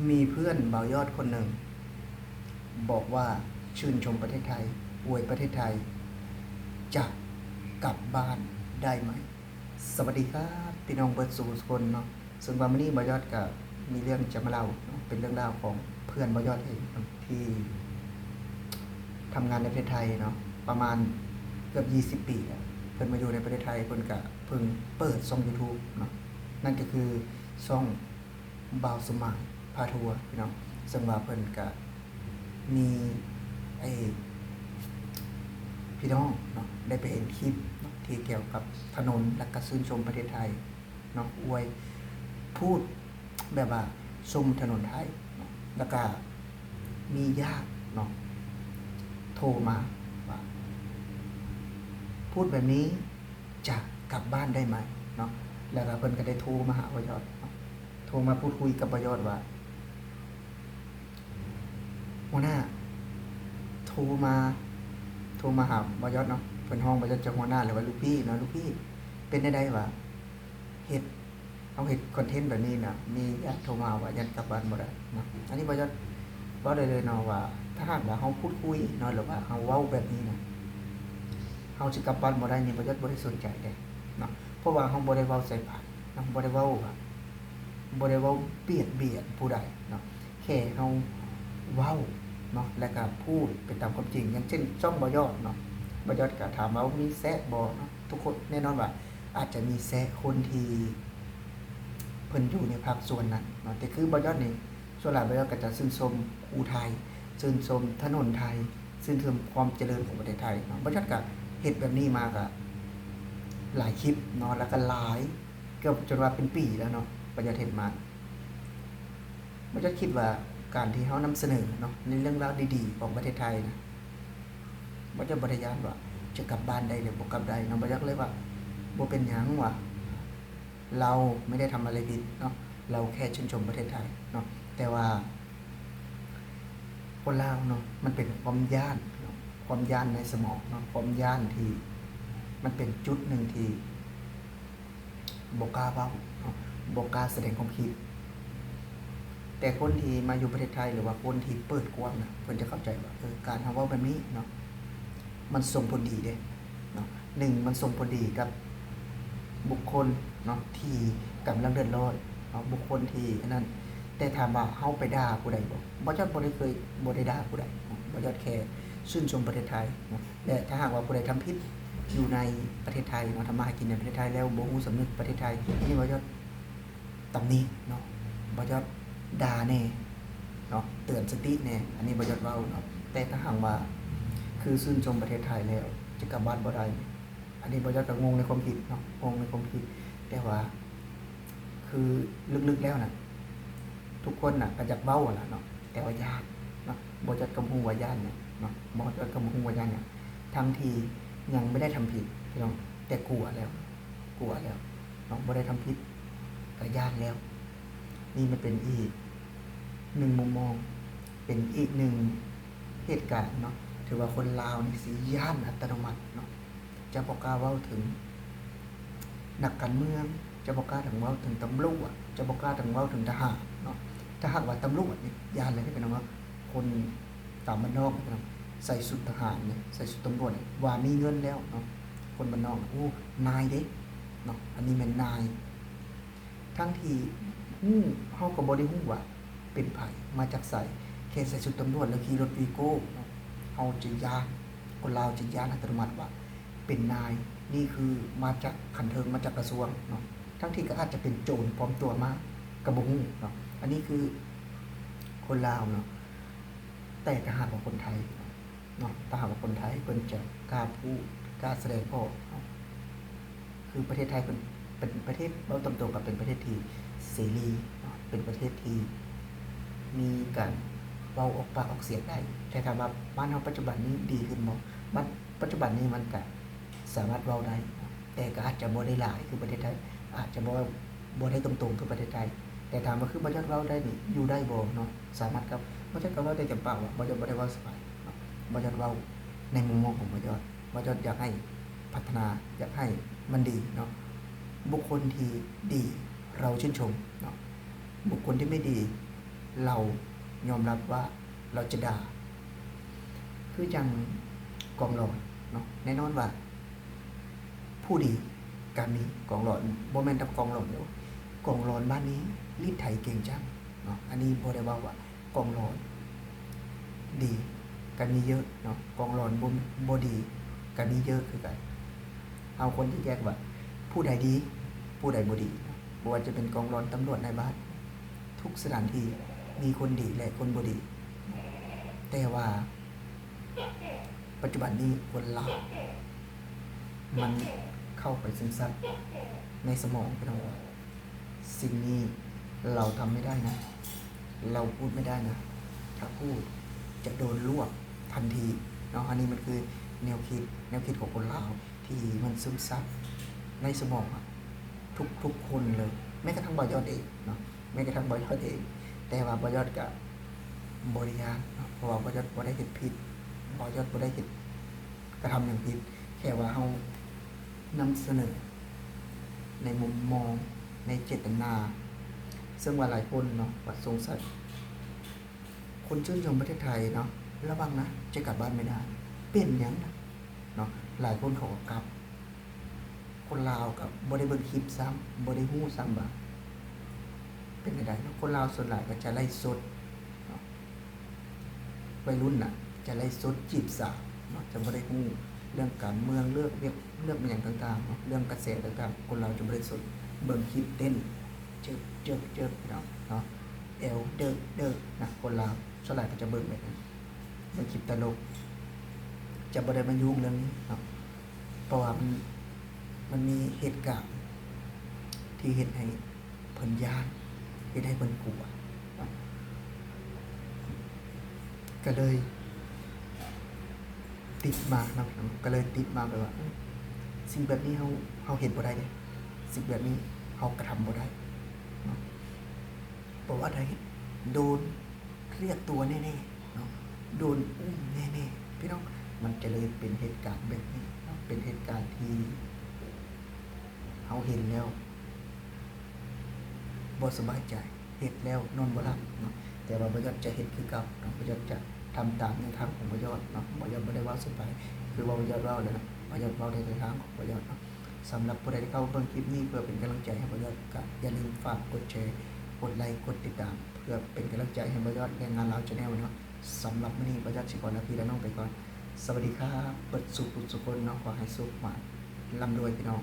ມີເພື່ອນບ່າວຍອດຄົນໜຶ່ງບອກວ່າ ຊື່ນຊົມປະເທດໄທ, ອວຍປະເທດໄທ, ຈະກັບບ້ານໄດ້ໄໝ? ສະຫວັດດີຄັບ ພີ່ນ້ອງເບິດສູ່ຄົນເນາະ. ເຊິ່ງວ່າມື້ນີ້ບ່າວຍອດກະມີເລື່ອງຈະມາເລົ່າເນາະ, ເປັນເລື່ອງລາວຂອງເພື່ອນບ່າວຍອດເອງເນາະ ທີ່ທຳງານໃນປະເທດໄທເນາະ ປະມານເກືອບຊາວປີແລ້ວ. ເພິ່ນມາຢູ່ໃນປະເທດໄທ ເພິ່ນກະເພິ່ງເປີດຊ່ອງ YouTube ເນາະ, ນັ້ນກະຄືຊ່ອງ ບ່າວສົມໝາຍພາທົວ ພີ່ນ້ອງ. ເຊິ່ງວ່າເພິ່ນກະມີ ໄອ້ ພີ່ນ້ອງເນາະ ໄດ້ໄປເຫັນຄລິບເນາະ ທີ່ກ່ຽວກັບຖະໜົນ ແລ້ວກະຊື່ນຊົມປະເທດໄທເນາະ, ອວຍ ພູດແບບວ່າຊົມຖະໜົນໄທເນາະ, ແລ້ວກະມີຍາດເນາະ ໂທມາວ່າ ພູດແບບນີ້ ຈະກັບບ້ານໄດ້ໄໝເນາະ. ແລ້ວກະເພິ່ນກະໄດ້ໂທມາຫາບ່າວຍອດເນາະ, ໂທມາພູດຄຸຍກັບບ່າວຍອດວ່າ ຫົວໜ້າ ໂທມາ ໂທມາຫາບ່າວຍອດເນາະ, ເພິ່ນຮ້ອງບ່າວຍອດຈາກຫົວໜ້າ ຫຼືວ່າລູກພີ່ເນາະ, ລູກພີ່ ເປັນແນວໃດຫວາ? ເຮັດ ເຮົາເຮັດຄອນເທັນແບບນີ້ນະ ມີຍາດໂທມາວ່າຢ້ານກັບບ້ານບໍ່ໄດ້ເນາະ. ອັນນີ້ບ່າວຍອດເວົ້າໄດ້ເລີຍເນາະວ່າ ຖ້າຫາກວ່າເຮົາພູດຄຸຍເນາະ ຫຼືວ່າເຮົາເວົ້າແບບນີ້ນະ ເຮົາຊິກັບບ້ານບໍ່ໄດ້ນີ້ ບ່າວຍອດບໍ່ໄດ້ສົນໃຈເດ້ເນາະ, ເພາະວ່າເຮົາບໍ່ໄດ້ເວົ້າໃສ່ໄປເນາະ, ບໍ່ໄດ້ເວົ້າ ບໍ່ໄດ້ເວົ້າບຽດບຽນຜູ້ໃດເນາະ, ແຄ່ເຮົາເວົ້າເນາະ ແລ້ວກະພູດໄປຕາມຄວາມຈິງ. ຢ່າງເຊັ່ນ ຊ່ອງບ່າວຍອດເນາະ, ບ່າວຍອດກະຖາມວ່າມີແຊະບໍ່ເນາະ, ທຸກຄົນແນ່ນອນວ່າ ອາດຈະມີແຊະຄົນທີ່ເພິ່ນຢູ່ໃນພາກສ່ວນນັ້ນເນາະ, ແຕ່ຄືບ່າວຍອດນີ້ ສ່ວນຫຼາຍບ່າວຍອດກໍຈະຊື່ນຊົມພູໄທ, ຊື່ນຊົມຖະໜົນໄທ, ຊື່ນຊົມຄວາມຈະເລີນຂອງປະເທດໄທເນາະ. ບ່າວຍອດກໍເຮັດແບບນີ້ມາກໍຫຼາຍຄລິບເນາະ, ແລ້ວກໍຫຼາຍ ເກືອບຈົນວ່າເປັນປີແລ້ວເນາະ ບ່າວຍອດເຮັດມາ. ບ່າວຍອດຄິດວ່າການທີ່ເຮົານຳສະເໜີເນາະ ໃນເລື່ອງລາວດີໆຂອງປະເທດໄທນະ ບ່າວຍອດບໍ່ໄດ້ຢ້ານວ່າຈະກັບບ້ານໄດ້ຫຼືບໍ່ກັບໄດ້ເນາະ, ບ່າວຍອດເລີຍວ່າ ບໍ່ເປັນຫຍັງວ່າ ເຮົາໄມ່ໄດ້ທຳອະໄລຜິດເນາະ, ເຮົາແຄ່ຊື່ນຊົມປະເທດໄທເນາະ. ແຕ່ວ່າຄົນລາວເນາະ ມັນເປັນຄວາມຢ້ານເນາະ, ຄວາມຢ້ານໃນສະໝອງເນາະ, ຄວາມຢ້ານທີ່ມັນເປັນຈຸດໜຶ່ງທີ່ ບໍ່ກ້າເວົ້າເນາະ, ບໍ່ກ້າສະແດງຄວາມຄິດ. ແຕ່ຄົນທີ່ມາຢູ່ປະເທດໄທ ຫຼືວ່າຄົນທີ່ເປີດກວ້າງນະ ເພິ່ນຈະເຂົ້າໃຈວ່າ ເອີ ການເຮົາເວົ້າແບບນີ້ເນາະ ມັນສົ່ງຜົນດີເດ້ເນາະ. ໜຶ່ງ ມັນສົ່ງຜົນດີກັບບຸກຄົນເນາະ ທີ່ກຳລັງເດືອດຮ້ອນເນາະ, ບຸກຄົນທີ່ອັນນັ້ນ. ແຕ່ຖາມວ່າເຮົາໄປດ່າຜູ້ໃດບໍ່? ບ່າວຍອດບໍ່ໄດ້ເຄີຍ ບໍ່ໄດ້ດ່າຜູ້ໃດເນາະ, ບ່າວຍອດແຄ່ຊື່ນຊົມປະເທດໄທເນາະ. ແລະ ຖ້າຫາກວ່າຜູ້ໃດທຳຜິດຢູ່ໃນປະເທດໄທເນາະ, ທຳມາຫາກິນໃນປະເທດໄທແລ້ວບໍ່ຮູ້ສຳນຶກປະເທດໄທ, ອັນນີ້ບ່າວຍອດຕຳໜິເນາະ, ບ່າວຍອດດ່າແດ່ເນາະ, ເຕືອນສະຕິແດ່, ອັນນີ້ບ່າວຍອດເວົ້າເນາະ. ແຕ່ຖ້າຫາກວ່າຄືຊື່ນຊົມປະເທດໄທແລ້ວຈະກັບບ້ານບໍ່ໄດ້, ອັນນີ້ບ່າວຍອດກໍງົງໃນຄວາມຄິດເນາະ, ງົງໃນຄວາມຄິດ. ແຕ່ວ່າ ຄືເລິກໆແລ້ວນະ ທຸກຄົນນະກໍຢາກເວົ້າຫັ້ນລະເນາະ, ແຕ່ວ່າຢ້ານເນາະ, ບ່າວຍອດກໍບໍ່ຮູ້ວ່າຢ້ານຫຍັງເນາະ, ບ່າວຍອດກໍບໍ່ຮູ້ວ່າຢ້ານຫຍັງ ທັງທີ່ຍັງບໍ່ໄດ້ທຳຜິດພີ່ນ້ອງ, ແຕ່ກົວແລ້ວ ກົວແລ້ວເນາະ, ບໍ່ໄດ້ທຳຜິດກໍຢ້ານແລ້ວ. ນີ້ມັນເປັນອີກໜຶ່ງມຸມມອງ, ເປັນອີກໜຶ່ງເຫດການເນາະ, ຖືວ່າຄົນລາວນີ້ຊິຢ້ານອັດຕະໂນມັດເນາະ. ຈະບໍ່ກ້າເວົ້າເຖິງນັກການເມືອງ, ຈະບໍ່ກ້າເຖິງເວົ້າເຖິງຕຳຫຼວດ, ຈະບໍ່ກ້າເຖິງເວົ້າເຖິງທະຫານເນາະ. ຖ້າຫາກວ່າຕຳຫຼວດນີ້ຢ້ານແລ້ວເດ້ພີ່ນ້ອງເນາະ, ຄົນຕາມບ້ານນອກພີ່ນ້ອງ ໃສ່ຊຸດທະຫານນີ້ ໃສ່ຊຸດຕຳຫຼວດນີ້ ວ່າມີເງິນແລ້ວເນາະ, ຄົນບ້ານນອກ ໂອ້ ນາຍເດ້ເນາະ, ອັນນີ້ແມ່ນນາຍ. ທັງທີ່ຮູ້ ເຮົາກໍບໍ່ໄດ້ຮູ້ວ່າເປັນໃຜ ມາຈາກໃສ, ແຄ່ໃສ່ຊຸດຕຳຫຼວດແລ້ວຂີ່ລົດວີໂກ້ເນາະ, ເຮົາຈະຢ້ານ, ຄົນລາວຈະຢ້ານອັດຕະໂນມັດວ່າເປັນນາຍ, ນີ້ຄືມາຈາກຂັ້ນເທິງ ມາຈາກກະຊວງເນາະ, ທັງທີ່ກໍອາດຈະເປັນໂຈນປອມຕົວມາກໍບໍ່ຮູ້ເນາະ. ອັນນີ້ຄືຄົນລາວເນາະ, ແຕ່ຖ້າຫາກວ່າຄົນໄທ ເນາະ, ຖ້າຫາກວ່າຄົນໄທເພິ່ນຈະກ້າພູດ ກ້າສະແດງອອກເນາະ, ຄືປະເທດໄທເພິ່ນເປັນປະເທດ ເວົ້າຕາມຕົງກໍເປັນປະເທດທີ່ເສລີເນາະ, ເປັນປະເທດທີ່ມີການເວົ້າອອກປາກອອກສຽງໄດ້. ແຕ່ຖາມວ່າບ້ານເຮົາປັດຈຸບັນນີ້ດີຂຶ້ນບໍ່? ບັດ ປັດຈຸບັນນີ້ມັນກະສາມາດເວົ້າໄດ້ເນາະ, ແຕ່ກໍອາດຈະບໍ່ໄດ້ຫຼາຍຄືປະເທດໄທ, ອາດຈະບໍ່ ບໍ່ໄດ້ຕົງໆຄືປະເທດໄທ. ແຕ່ຖາມວ່າຄືບ່າວຍອດເວົ້າໄດ້ນີ້ ຢູ່ໄດ້ບໍ່ເນາະ? ສາມາດກັບ ບ່າວຍອດກໍເວົ້າໄດ້ເຕັມປາກວ່າ ບ່າວຍອດບໍ່ໄດ້ເວົ້າສະບາຍເນາະ, ບ່າວຍອດເວົ້າໃນມຸມມອງຂອງບ່າວຍອດ, ບ່າວຍອດຢາກໃຫ້ພັດທະນາ, ຢາກໃຫ້ມັນດີເນາະ. ບຸກຄົນທີ່ດີ ເຮົາຊື່ນຊົມເນາະ, ບຸກຄົນທີ່ບໍ່ດີ ລາວຍອມຮັບວ່າລາວຈະດ່າ ຄືຈັ່ງກອງຫຼອນເນາະ ແນ່ນອນວ່າ ຜູ້ດີກະມີກອງຫຼອນ ບໍ່ແມ່ນແຕ່ກອງຫຼອນເດີ ກອງຫຼອນບ້ານນີ້ລີດໄຖເກັ່ງຈັງເນາະ ອັນນີ້ບໍ່ໄດ້ເວົ້າວ່າກອງຫຼອນດີກະມີເຍອະເນາະ ກອງຫຼອນບໍ່ ບໍ່ດີກະມີເຍອະຄືກັນ ເຮົາຄວນຈະແຍກວ່າຜູ້ໃດດີ ຜູ້ໃດບໍ່ດີເນາະ ບໍ່ວ່າຈະເປັນກອງຫຼອນ ຕຳຫຼວດ ນາຍບ້ານ ທຸກສະຖານທີ່ມີຄົນດີ ແລະ ຄົນບໍ່ດີ ແຕ່ວ່າ ປັດຈຸບັນນີ້ຄົນລາວມັນເຂົ້າໄປຊຶມຊັບໃນສະໝອງ ພີ່ນ້ອງ ສິ່ງນີ້ລາວທຳໄມ່ໄດ້ນະ ລາວພູດໄມ່ໄດ້ນະ ຖ້າພູດຈະໂດນລວບທັນທີເນາະ ອັນນີ້ມັນຄືແນວຄິດ ແນວຄິດຂອງຄົນລາວທີ່ມັນຊຶມຊັບໃນສະໝອງ ທຸກໆຄົນເລີຍ ແມ້ກະທັ່ງບ່າວຍອດເອງເນາະ ແມ້ກະທັ່ງບ່າວຍອດເອງ ແຕ່ວ່າບ່າວຍອດກະບໍ່ໄດ້ຢ້ານເນາະ ເພາະວ່າບ່າວຍອດບໍ່ໄດ້ເຮັດຜິດ ບ່າວຍອດບໍ່ໄດ້ເຮັດ ກະທຳຫຍັງຜິດ ແຄ່ວ່າເຮົານຳສະເໜີໃນມຸມມອງ ໃນເຈດຕະນາ ເຊິ່ງວ່າຫຼາຍຄົນເນາະ ກະສົງໄສ ຄົນຊື່ນຊົມປະເທດໄທເນາະ ລະວັງນະ ຈະກັບບ້ານໄມ່ໄດ້ ເປັນຫຍັງນະ ເນາະ ຫຼາຍຄົນເຂົາກໍກັບ ຄົນລາວກໍບໍ່ໄດ້ເບິ່ງຄລິບຊ້ຳ ບໍ່ໄດ້ຮູ້ຊ້ຳວ່າເປັນແນວໃດເນາະ ຄົນລາວສ່ວນຫຼາຍກໍຈະໄລຟ໌ສົດເນາະ ໄວລຸ້ນນະ ຈະໄລຟ໌ສົດຈີບສາວເນາະ ຈະບໍ່ໄດ້ຮູ້ເລື່ອງການເມືອງ ເລື່ອງວຽກ ເລື່ອງອີ່ຫຍັງຕ່າງໆເນາະ ເລື່ອງກະແສຕ່າງໆ ຄົນລາວຈະບໍ່ໄດ້ສົນ ເບິ່ງຄລິບເຕັ້ນ ເຈິກໆໆ ພີ່ນ້ອງເນາະ ແອວເດີກໆ ນະ ຄົນລາວສ່ວນຫຼາຍກໍຈະເບິ່ງແບບນັ້ນ ເບິ່ງຄລິບຕະຫຼົກ ຈະບໍ່ໄດ້ມາຫຍຸ້ງເລື່ອງນີ້ເນາະ ເພາະວ່າມັນ ມັນມີເຫດການທີ່ເຮັດໃຫ້ເພິ່ນຢ້ານ ເຮັດໃຫ້ເພິ່ນກົວເນາະ ກໍເລີຍຕິດມາເນາະ ກໍເລີຍຕິດມາແບບວ່າ ເອີ ສິ່ງແບບນີ້ເຮົາ ເຮົາເຮັດບໍ່ໄດ້ເດ້ ສິ່ງແບບນີ້ເຮົາກະທຳບໍ່ໄດ້ເນາະ ເພາະວ່າຖ້າເຮັດ ໂດນລຽກຕົວແນ່ໆເນາະ ໂດນອຸ້ມແນ່ໆ ພີ່ນ້ອງ ມັນຈະເລີຍເປັນເຫດການແບບນີ້ເນາະ ເປັນເຫດການທີ່ເຮົາເຫັນແລ້ວບໍ່ສະບາຍໃຈ ເຮັດແລ້ວນອນບໍ່ຫຼັບເນາະ ແຕ່ວ່າບ່າວຍອດຈະເຮັດຄືເກົ່າເນາະ ບ່າວຍອດຈະທຳຕາມແນວທາງຂອງບ່າວຍອດເນາະ ບ່າວຍອດບໍ່ໄດ້ເວົ້າສະບາຍ ຄືວ່າບ່າວຍອດເວົ້າແລ້ວນະ ບ່າວຍອດເວົ້າໃນແນວທາງຂອງບ່າວຍອດເນາະ. ສຳລັບຜູ້ໃດທີ່ເຂົ້າເບິ່ງຄລິບນີ້ເພື່ອເປັນກຳລັງໃຈໃຫ້ບ່າວຍອດ ກໍຢ່າລືມຝາກກົດແຊ ກົດໄລ ກົດຕິດຕາມ ເພື່ອເປັນກຳລັງໃຈໃຫ້ບ່າວຍອດ ແລະ ງານລາວ Channel ເນາະ. ສຳລັບມື້ນີ້ບ່າວຍອດຊິຂໍລາພີ່ລານ້ອງໄປກ່ອນ. ສະຫວັດດີຄັບ ເບິດສູ່ຜູ້ສູ່ຄົນເນາະ. ຂໍໃຫ້ໂຊກໝານ ລ່ຳລວຍພີ່ນ້ອງ.